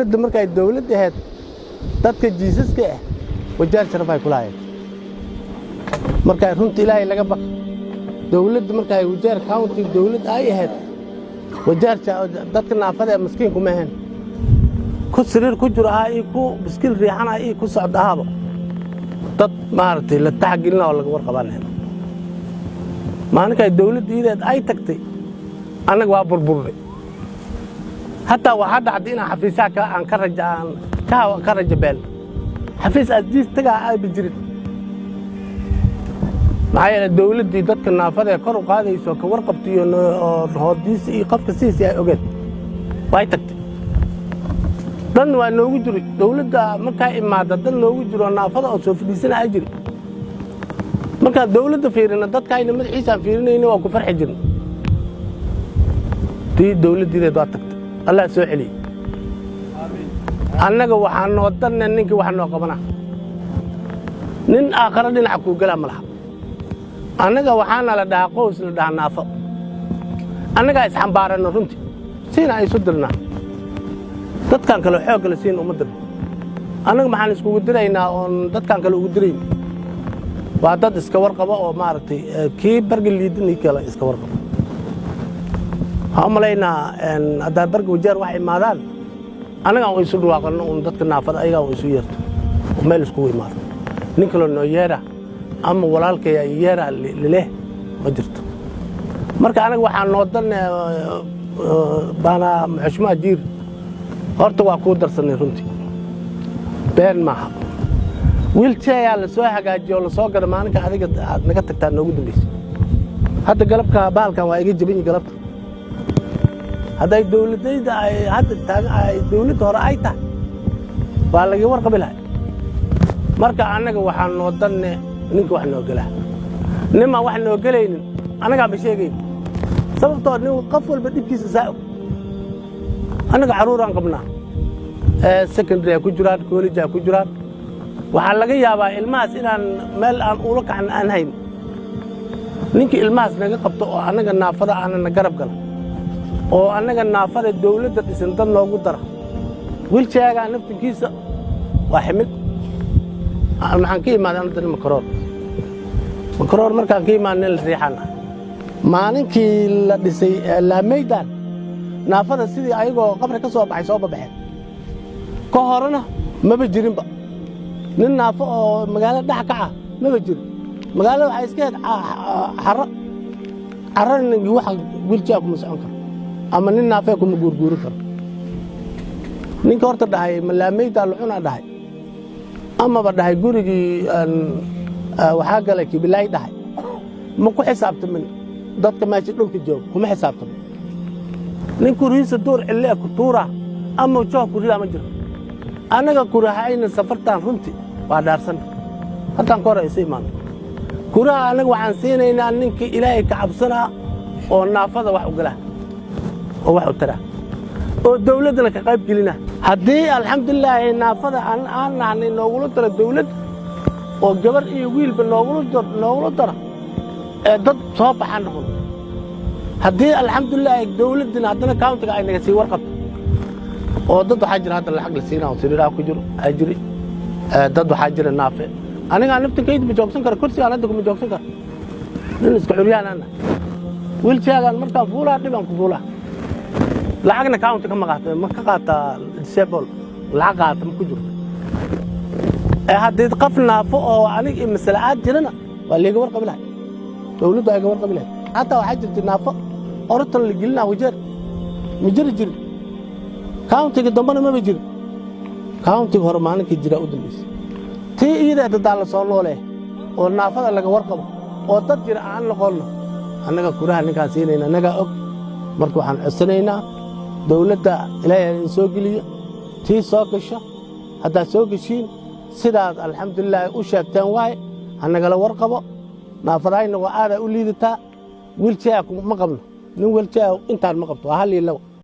Dowladda markay dowladd ahayd, dadka jiisaska ah Wajaar sharaf ay kulahaayeen. Markay runta Ilaahay laga baqa, dowladda markay Wajeer County dowladd ay ahayd, Wajeer dadka naafada ee maskiinku ma ahayn. Ku sariir ku jiro ahaa iyo ku biskil riixana iyo ku socda ahaaba, dad maaragtay la taxgelina oo laga warqabanaya. Maalinkay dowladda iideed ay tagtay, annaga waa burburnay. Hataa waxaa dhacday inaan xafiisaha aan ka raja aan ka raja beel. Xafiis asdiis tagaa aaba jirin. Maxaa yeele, dowladdii dadka naafada ee kor u qaadayso, ka warqabta iyo hoodiisa iyo qofka sidiisii ay ogeed, way tagtay. Dan waa noogu jiri dowladda markaa imaadda, dan noogu jiro naafada oo soo fadhiisana ay jiri. Markaan dowladda fiirina, dadkayna madaxiisaan fiirinayna, waa ku farxi jirna. Tii dowladdiideed waa tagtay, Allah soo celiyey. Annaga waxaa noo danne ninkii wax noo qabana. Nin aakhare dhinaca kuu gelaa ma laha. Annaga waxaana la dhahaa qows la dhahaa naafo. Annagaa isxambaaranna runtii, siina ay isu dirnaa. Dadkan kale xoogga la siin uma dirno. Annaga maxaan iskugu diraynaa oon dadkan kale ugu dirayn? Waa dad iska warqabo oo maaragtay kii barga liidin kale iska warqabo. Waxaan u malaynaa haddaa barga Wajeer wax imaadaan, annagaan u isu dhawaaqanno un. Dadka naafada ayagaa un isu yeerto oo meel iskugu imaado. Nin kaloo noo yeera ama walaalkaya yeera lileh ma jirto. Marka anaga waxaa noo dan baana muxushmaa Jiir. Horta waa kuu darsanay runtii, been maaha. Wheelchair-aa la soo hagaajiyo oo lasoo gada maalinka adiga aad naga tagtaa noogu dambaysay. Hadda galabka bahalkan waa iga jabanyi galabta. Hadday dowladayda ay hadda taagan ay dowladda hore ay tahay, waa laga warqabi lahay. Marka annaga waxaa noo danne ninka wax noo gelaa. Nimaan wax noo gelaynin annagaa ma sheegayn, sababtoo nin qof walba dhibkiisa saa og. Annaga carruuraan qabnaa, secondary ay ku jiraan, college ay ku jiraan. Waxaa laga yaabaa ilmahaas inaan meel aan ula kacna aan hayn. Ninkii ilmahaas naga qabto oo annaga naafada aanana garab gala oo annaga naafada dawladda dhisan dad noogu dara. Wheelchair-gaa naftinkiisa waa ximil. Maxaan ka imaaday anadana Makaroor. Makaroor markaan ka imaadnay, la riixaan ah. Maalinkii la dhisay laameydan, naafada sidii ayagoo qabri ka soo baxay soo babaxeen. Ka horena maba jirinba nin naafo oo magaalada dhex kaca, maba jirin. Magaalada waxaa iska heed xaro carrana, waxa wheelchair kuma socon karo ama nin naafee kuma guurguurin karo. Ninka horta dhahay ma laameydaa lucunaa dhahay amaba dhahay gurigii waxaa galay kibilaay dhahay, ma ku xisaabtamin. Dadka meesha dhulka jooga kuma xisaabtamin. Nin kurihiisa duur cille ku tuura ama joog ku ridaa ma jiro. Annaga kurahayna safartaan runti waa dhaarsanna. Halkaan ka hor isu imaano, kuraha annaga waxaan siinaynaa ninkii Ilaahay ka cabsanaa oo naafada wax u galaa oo wax u taraa oo dawladdana ka qayb gelina. Haddii alxamdulilaahi naafada aan nahnay noogula daro dawladda oo gabar iyo wiilba noogula daro ee dad soo baxaan noqon. Haddii alxamdulilaahi dawladdina haddana county-ga ay naga sii warqabto oo dad waxaa jira hadda lacag la siinaa oo sariiraha ku jiro aa jiri. Dad waxaa jira naafe. Anigaa naftinkayda ma joogsan karo kursigaan, hadda kuma joogsan karo. Nin iska curyaan ana wheelchair-gaan markaan fuulaa dhibaan ku fuulaa. Lacagna county kama qaata, ma ka qaataa. Disable lacag qaata ma ku jirto. Ee haddii qof naafo oo aniga iyo masale aad jirana, waa liiga warqabi lahay, dawladdu ay ga warqabi lahayd. Hataa waxaa jirta naafo orotan la gelinaa Wajeer ma jiri jirin. County-ga dambena maba jirin. County-ga hore maalinkii jiraa u dambaysay. Tii iyada dadaa la soo noolee oo naafada laga warqabo oo dad jira aan noqonno. Annaga kuraha ninkaan siinayna annagaa og. Marka waxaan codsanaynaa dawladda Ilaahay idin soo geliyo, tii soo gasho. Haddaad soo geshiin, sidaad alxamdulilaahi u sheegteen waaye, ha nagala warqabo. Naafadahayna waa aadaa u liidataa. Wheelchair ma qabno. Nin wheelchair intaan ma qabto, waa hal iyo labo.